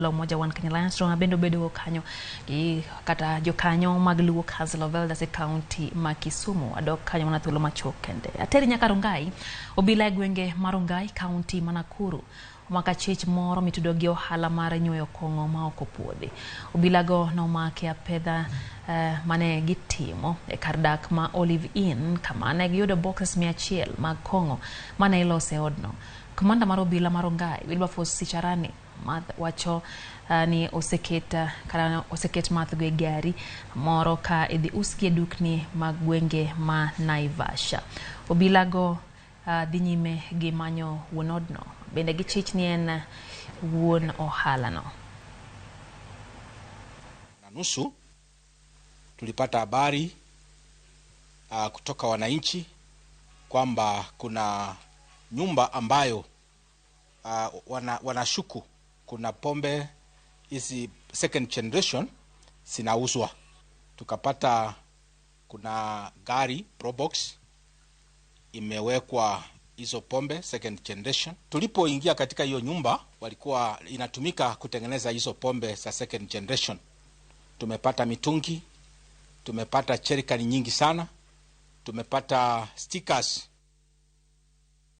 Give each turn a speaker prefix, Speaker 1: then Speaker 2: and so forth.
Speaker 1: La Umoja One Kenya Alliance to bende obedo kanyo gi kata jokanyo mag Luo Council of Elders e county ma Kisumu. Adok kanyo mana thuolo machuok kende. Ateri nyaka Rongai, obila e gwenge ma Rongai, county ma Nakuru omako achich moro mitudo gi ohala mar nyuoyo kong'o ma ok opuodhi. Obilago nomake apedha mane gitimo e kar dak ma Olive Inn kama ne giyudo boxes 100 mag kong'o mane iloso e odno. Kamanda mar obila ma Rongai, Wilberforce Sicharani, wacho ni oseket kata oseket mathgo e gari moro ka idhi usgi e dukni mag gwenge ma Naivasha. Obilago dhi nyime gi manyo wuon odno. Bende gichich ni en wuon ohalano.
Speaker 2: Na nusu tulipata habari kutoka wananchi kwamba kuna nyumba ambayo wanashuku kuna pombe hizi second generation zinauzwa. Tukapata kuna gari Probox imewekwa hizo pombe second generation. Tulipoingia katika hiyo nyumba, walikuwa inatumika kutengeneza hizo pombe za second generation. Tumepata mitungi, tumepata jerrycan nyingi sana, tumepata stickers